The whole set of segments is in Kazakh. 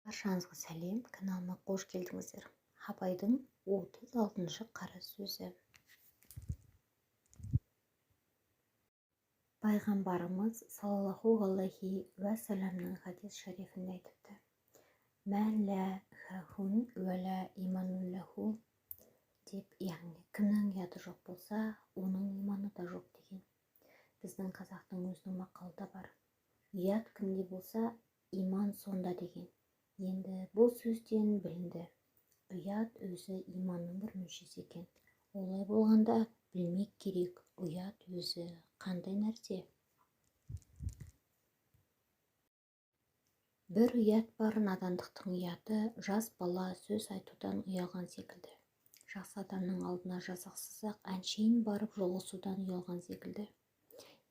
Баршаңызға сәлем, каналыма қош келдіңіздер. Абайдың 36-шы қара сөзі. Пайғамбарымыз саллаллаху алейхи уәссәламның хадис шарифінде айтыпты: «Мән лә хахун уә лә иману ләху» деп, яғни кімнің ұяты жоқ болса, оның иманы да жоқ деген. Біздің қазақтың өзінің мақалы да бар: ұят кімде болса, иман сонда деген. Енді бұл сөзден білінді, ұят өзі иманның бір мүшесі екен. Олай болғанда білмек керек, ұят өзі қандай нәрсе? Бір ұят бар, надандықтың ұяты. Жас бала сөз айтудан ұялған секілді. Жақсы адамның алдына жазықсыз-ақ әншейін барып жолығысудан ұялған секілді.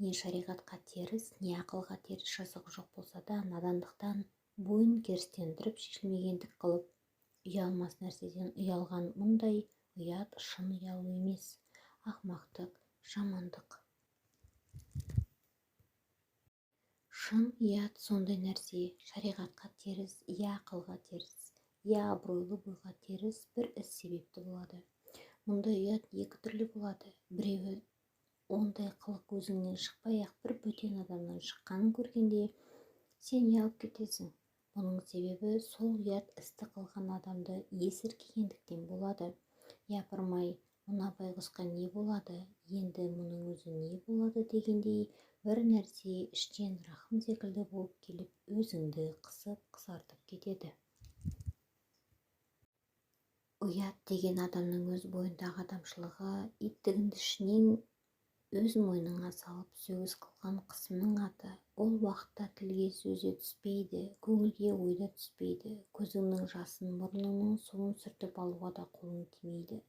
Не шариғатқа теріс, не ақылға теріс жазығы жоқ болса да, надандықтан бойын керістендіріп шешілмегендік қылып, ұялмас нәрседен ұялған. Мұндай ұят шын ұялу емес, ақмақтық, жамандық. Шын ұят сондай нәрсе, шариғатқа теріс, я ақылға теріс, я абыройлы бойға теріс бір іс себепті болады. Мұндай ұят екі түрлі болады. Біреуі ондай қылық өзіңнен шықпай-ақ бір бөтен адамнан шыққанын көргенде сен ұялып кетесің. Бұның себебі сол ұят істі қылған адамды есіркегендіктен болады. Япырмай, мына байғұсқа не болады, енді мұның өзі не болады дегендей бір нәрсе іштен рахым секілді болып келіп, өзіңді қысып, қысартып кетеді. Ұят деген адамның өз бойындағы адамшылығы, иттігіңді ішінен өз мойныңа салып сөгіс қылған қысымның аты. Ол уақытта тілге сөз де түспейді, көңілге ой да түспейді, көзіңнің жасын, мұрныңның суын сүртіп алуға да қолың тимейді.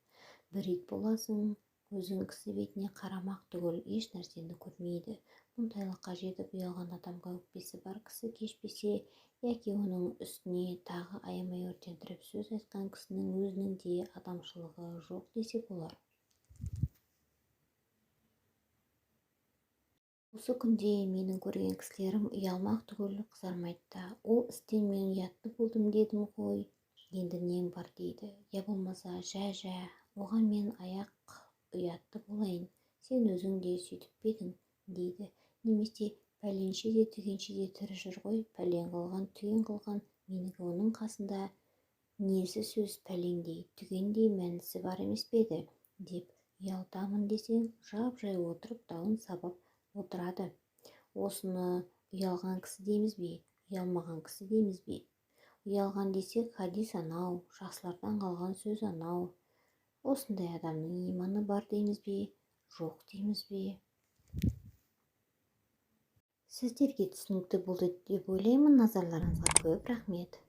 Бір ит боласың, көзің кісі бетіне қарамақ түгіл еш нәрсені көрмейді. Мұндайлыққа жетіп ұялған адамға өкпесі бар кісі кешпесе, яки оның үстіне тағы аямай өртендіріп сөз айтқан кісінің өзінің де адамшылығы жоқ десе болар. Осы күнде менің көрген кісілерім ұялмақ түгіл қызармайды да, ол істен мен ұятты болдым дедім ғой, енді нең бар дейді. Я болмаса, жә-жә, оған мен аяқ ұятты болайын, сен өзің де сөйтіп пе едің дейді. Немесе пәленше де түгенше де тірі жүр ғой, пәлен қылған, түген қылған, менікі оның қасында несі сөз, пәлендей, түгендей мәнісі бар емес пе еді деп ұялтамын десең, жап-жай отырып дауын сабап отырады. Осыны ұялған кісі дейміз бе, ұялмаған кісі дейміз бе? Ұялған десек, хадис анау, жақсылардан қалған сөз анау. Осындай адамның иманы бар дейміз бе, жоқ дейміз бе? Сіздерге түсінікті болды деп ойлаймын. Назарларыңызға көп рахмет.